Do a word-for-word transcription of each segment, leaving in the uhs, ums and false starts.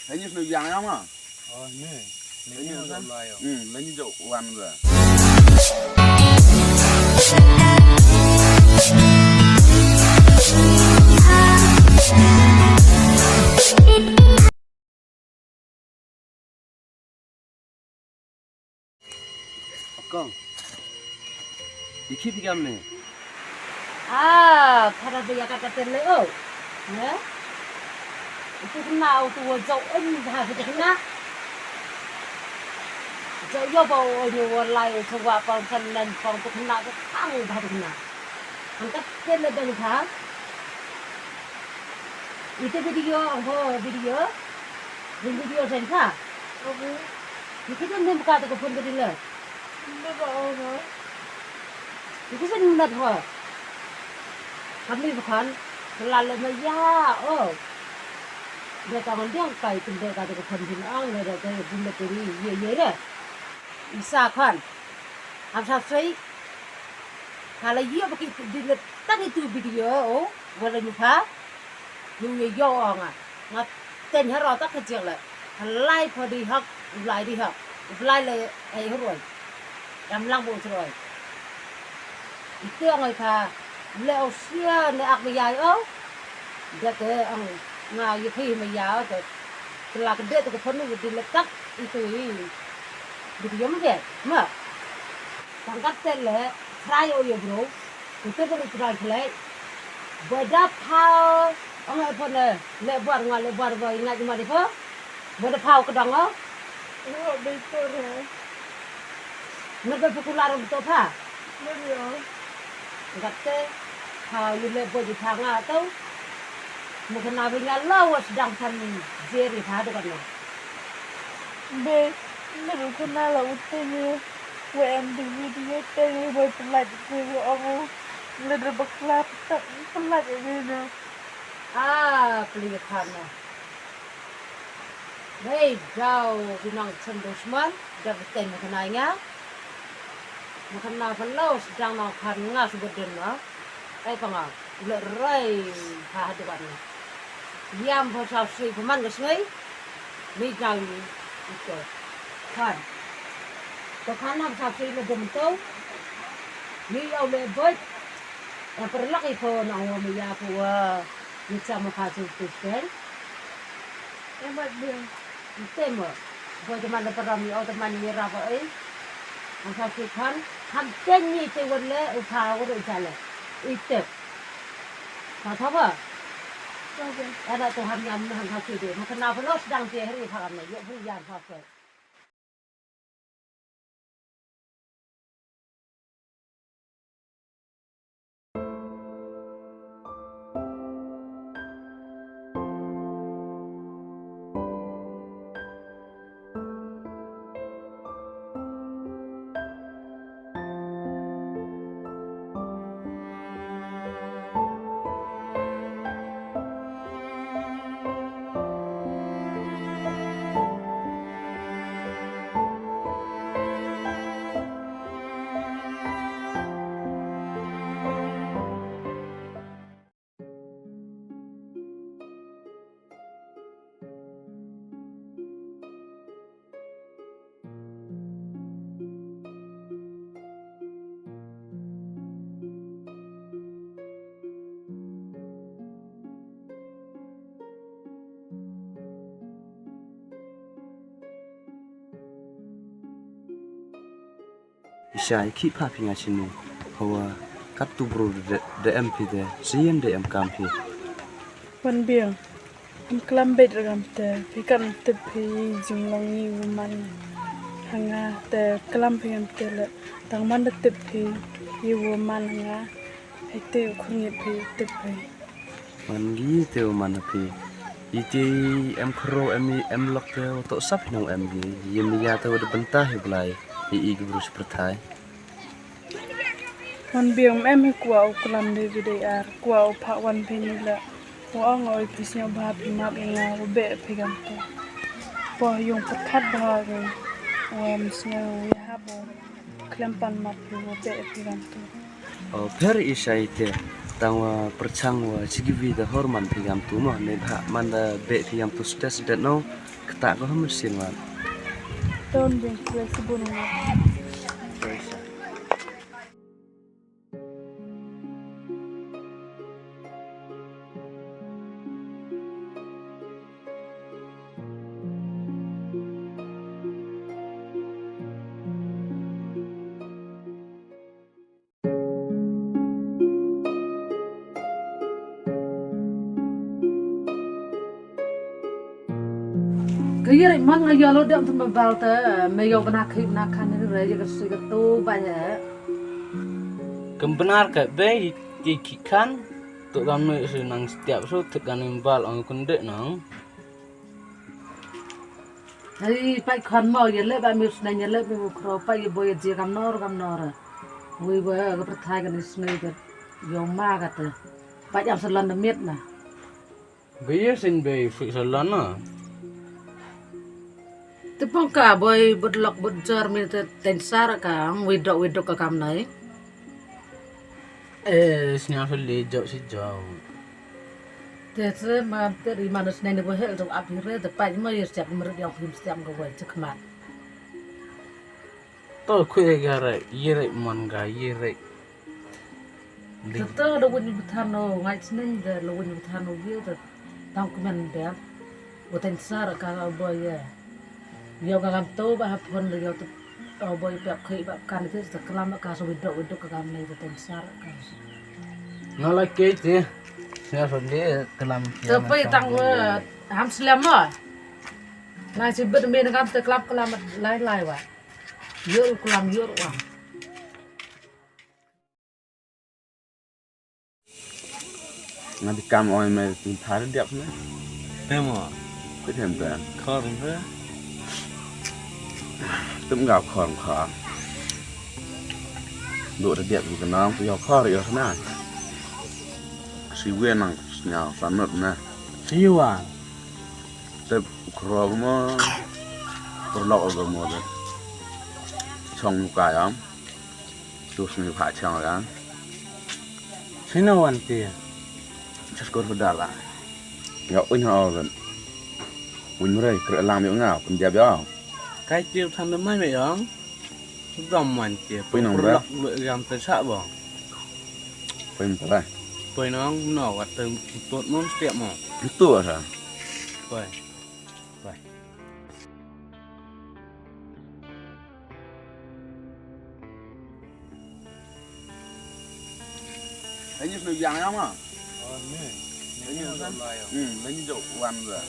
Hynñiew snem biang ïa ma. Oh, ne. Ne, ne, ne, ne, ne. Hmm, ne, ne, jok wan ba. Kong. Ïa ki phi kam ne? Ah, para ba ïa kata te le o. Ne? Itu kena utu wa jauh en dah itu kena. Jauh yo ba o nyu wa lai u sewa pang san nen pang tu kena tu kang dah tu kena. Angkat te le dang tha. Itu video, ang ho video. Ni video sen tha. Oke. Ni kita nem ka tu ko phone ka dile. Ni ba o ho. Ni kita nem nat ho. Kami bukan selalu maya o. Dia tangan dia kai tu dia ka tu ko phone bin ang dia dia dia dia dia ye ye dia. Isa khan. Am sa sei. Kala ye ba ki dile tang itu video o. Wala ni pha. Yu ye yo nga. Nga ten haro ta ka jek le. Lai pho di hak, lai di hak. Lai le ai haro. Dam lang bo haro. Itu ang ai pha. Le o sia ne ak me yai o. Dia te ang nga ye phi me ya o te. Te la ke de te ke phone di le tak itu i. Di yom de. Ma. Tangkat te le. Try o ye bro. Itu pun try khlei. Bada phaw. Ang ai pho ne. Le bar nga le bar ba ingat ma di pho. Bada phaw kedang o. Wa be to re. Mer ba pekular beto pha. Mer yo. Gatte. Phaw yu le bo di pha nga to. Mo kena be nga lo wa sedang san jeri pha do kan. Be. Mer kena la utte ye. Wa em di video te ye wa pelaj ke wa ong. Le de bakla tak pelaj ye ne. Ah, peli pha na. Hei, dau binang chen dusman, da beteng mo kena nga. Mo kena pelo sedang nau khan nga subedin na. Kai panga, ulet rai ha haduan na. Yam pho sa sui peman ke sngai. Ni dau ni ito. Khan. To khan na sa sui le dum to. Ni yau le boy. Yang perlak ipho na wa mi ya pho wa. Ni sa mo kha sui tu sen. Emat dia. Ite mo. Bo teman da param ni, oh, teman ni rap, eh. Ang sa ki khan, ham ten ni te won le, u pha won u jale. Ite. Pha tha ba? Oke. Ada tu ham yam ham sa ki de. Mo kena pelos dang te hari pha kam ne. Yo pun yan pha ke. Isha, i khih pha phi nga shini. Hawa, katto bro de, de em phi de, siem de em kam phi. Wan biang. Am klam beit ra ngam te, phi kan tip phi jinglong i woman. Hanga te klam phi ngam te le, tang man da tip phi i woman hanga. Hei te u khur ngit phi tip phi. Man gi te u man phi. I te em khro em i em lok te u to sap nong em gi. Yem ya te u de benta hi blai. I i gubru sperthai. Wan biang em hi kwah u klam de video ar, kwah u phah wan phi ni la. U ong oi phi sñiaw bha phi map ïa nga u beh phi gam to. Poh yung pyrkhat bha ko. U em sñiaw u ya hap u khlem pan map phi u beh phi gam to. O pher i shai te. Tang wa pyrchang wa chi kiwi da hor man phi ïam tu mo, ne bha man da beh phi ïam tu stes det no, kata ko ha mynsiem wa. Ton jeng kle sibun wa. Ka ïa rei man nga ïa lo dem tu ma bal te, me ïa bna khi bna khan ni re, ïa ka sui ka tu ba ïa. Kam bnar ka bei ki khi khan, tu kam noi su nang stiap su, tu kan im bal ang kun de nang. Hei, pait khon mo, ïa leh ba mi u sneng, ïa leh mi u khro, pait ïa boi ïa jia kam nor, kam nor. Wei wa, ka pyrthai ka ni sneng ka, ïa ma ka te. Pait ïa salon da miet na. Ba ïa seng bei fik salon na. Te pong ka boi bud lok bud jor mi te tensar ka, wei dok, wei dok ka kam nai. Eh, sñiaw suli jok si jok. Te tre ma te ri manus ne ne bo hel to ap hire te paj ma yir siap mrut yang phim siap ga wai chakmat. To khui ga re, yire man ga yire. Te to lo win bthan no, ngai sneng de lo win bthan no yir te tang kmen de. Bo tensar ka bo ye. Yo ka kam to ba ha phon de yo to, to boi pek khoi ba kan te te klam ka so widok widok ka kam nei te tensar ka. Nga la ke te. Sñiaw suli klam. To poi tang wa ham slem mo. Na si bit me na kam te klam klam lai lai wa. Yo klam yo wa. Nga di kam oi me tin thar diap me. Te mo. Kut hem te. Khor te. Tum ga khor khor. Duk te diap ki kenang tu yo khor yo sana. Si wen nang sñiaw sanut na. Si wan. Te khro mo. Perlok ga mo te. Chong ka yam. Tu sni pha chang ra. Sino wan ti. Chas kor pedala. Ya uin ha oven. Uin mrei kre lang mi nga pun jab ya. Kai ti than de mai me yong. Dom man ti. Pui nong ba. Lok lu gam te sa bo. Pui nong ba. Pui nong no wat te tut mon stiap mo. Tu sa. Pui. Pui. Ini snu yang yang ma. Oh, ni. Ini snu. Hmm, ini jauh wan ba.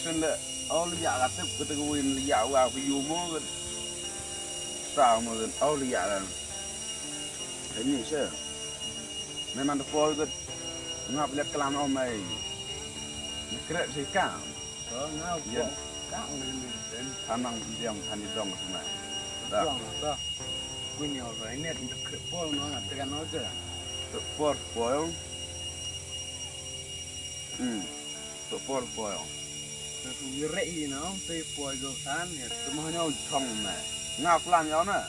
Sen le, oh, le ya ka tip ka te ka win le ya wa ka yu mo ka. Sa mo ka, oh, le ya ka. Ini se. Memang de pol ka. Ngap le klam oh mai. Ni krek si kam. Ka nga. Ïa. Ka ngi ni den. Thanang diang than i dong sma. Da. Dong da. Kuin yo rai net de kre pol no na te kan no je. Te por pol. Hmm. Te por pol. Te tu ïa re i no te pol go san ya. Te mo nyau chong me. Nga plan yo na.